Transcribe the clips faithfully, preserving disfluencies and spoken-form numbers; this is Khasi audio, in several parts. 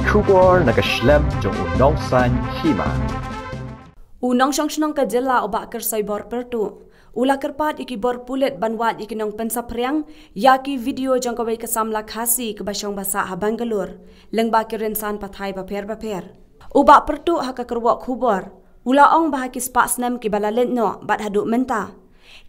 Khubor na ka shlem jong u Nongsaiñ Hima. U nongshong shnong ka jylla u Bah Kyrsoibor Pyrtuh u la kyrpad ïa ki bor pulit ban wad ïa ki nongpynsaphriang ïa ki video jong kawei ka samla Khasi kaba shong ba sah ha Bangalore lyngba ki rynsan pathai bapher bapher. U Bah Pyrtuh ha ka kyrwoh khubor u la ong ba ha ki spah snem kiba la leit noh bad haduh mynta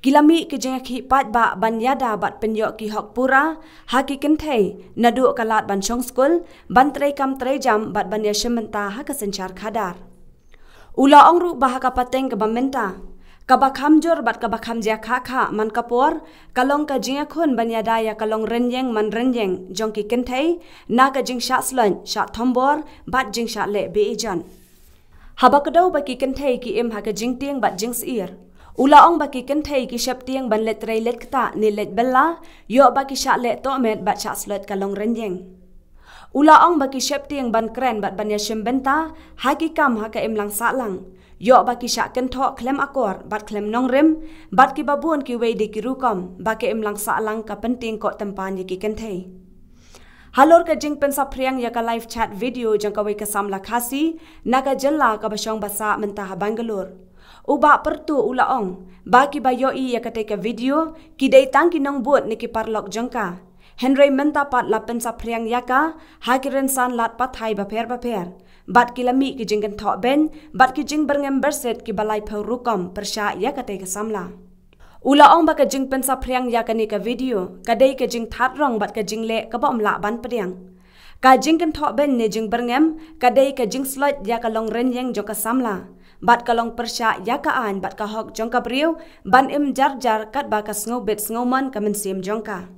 ki la mih ki jingïakhih paidbah ban ïada bad pynïoh ki hok pura ha ki kynthei, naduh ka lad ban shong skul, ban trei kam trei jam bad ban ïashim bynta ha ka synshar khadar. U la ong ruh ba ha ka pateng kaba mynta, kaba kham jur bad kaba kham jia khah khah man ka por ka long ka jingïakhun ban ïada ïa ka long rynïeng man rynïeng jong ki kynthei na ka jingshah sloit, shah thombor bad jingshah leh be-ijot. Haba kdew ba ki kynthei ki im ha ka jingtieng bad jingsyier, u la ong ba ki kynthei ki sheptieng ban leit trei leit ktah ne leit bylla, ïoh ba ki shah leh tohmet bad shah sloit ka long rynïeng. U la ong ba ki sheptieng ban kren bad ban ïashim bynta ha ki kam ha ka imlang sahlang, ïoh ba ki shah kynthoh khlem akor bad khlem nongrim, bad kiba bun kiwei de ki rukom ba ka imlang sahlang ka pyntieng koh tympan ïa ki kynthei. Halor ka jingpynsaphriang ïa ka live chat video jong kawei ka samla Khasi na ka jylla kaba shong ba sah mynta ha Bangalore, u Bah Pyrtuh u la ong ba kiba ïohi ïa katei ka video ki dei tang ki nongbud ne ki paralok jong ka, hynrei mynta pat la pynsaphriang ïa ka ha ki rynsan lad pathai bapher bapher, bad ki la mih ki jingkynthoh beiñ bad ki jingbyrngem byrsit kiba laiphew rukom pyrshah ïa katei ka samla. U la ong ba ka jingpynsaphriang ïa kane ka video ka dei ka jingthad rong bad ka jingleh kaba ym lah ban pdiang. Ka jingkynthoh beiñ ne jingbyrngem ka dei ka jingsloit ïa ka long rynïeng jong ka samla, bad ka long pyrshah ïa ka aiñ bad ka hok jong ka briew ban im jar jar katba ka sngewbit sngewmon ka mynsiem jong ka.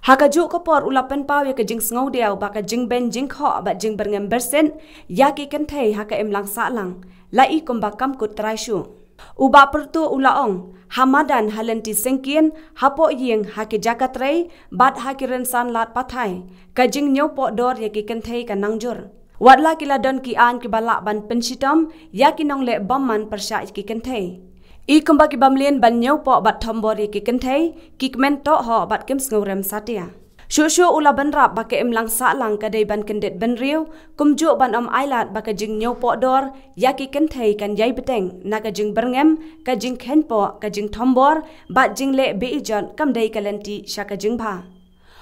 Ha kajuh ka por u la pynpaw ïa ka jingsngewdiaw ba ka jingbeiñ jingkhoh bad jingbyrngem byrsit ïa ki kynthei ha ka imlang sahlang la i kumba kam kut trai shuh. U Bah Pyrtuh u la ong, ha madan, ha lynti syngkien, hapoh ïing, ha ki jaka trei bad ha ki rynsan lad pathai, ka jingñiew poh dor ïa ki kynthei ka nang jur. Watla ki la don ki aiñ kiba lah ban pynshitom ïa ki nongleh bymman pyrshah ïa ki kynthei, i kumba kiba mlien ban ñiew poh bad thombor ïa ki kynthei, ki kmen tohhoh bad kim sngewrem satia. Shuh shuh u la bynrap ba ka imlang sahlang ka dei ban kyndit bynriew, kumjuh ban ym ailad ba ka jingñiew poh dor ïa ki kynthei kan ïai bteng na ka jingbyrngem, ka jingkheiñ poh, ka jingthombor bad jingleh be-ijot, kam dei ka lynti sha ka jingbha.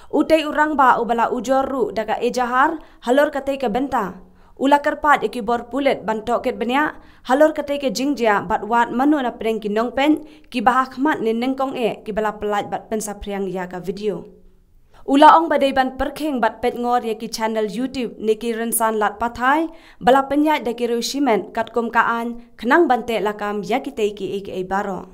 Utei u rangbah uba la ujor ruh da ka ejahar halor katei ka bynta u la kyrpad ïa ki bor pulit ban tohkit bniah halor katei ka jingjia bad wad mano napdeng ki nongpeit kiba ha khmat ne nyngkong eh kiba la pyllait bad pynsaphriang ïa ka video. U la ong ba dei ban pyrkhing bad peitngor ïa ki channel YouTube ne ki rynsan lad pathai ba la pynïaid da ki riew shimet katkum ka aiñ khnang ban teh lakam ïa kitei kiei kiei baroh.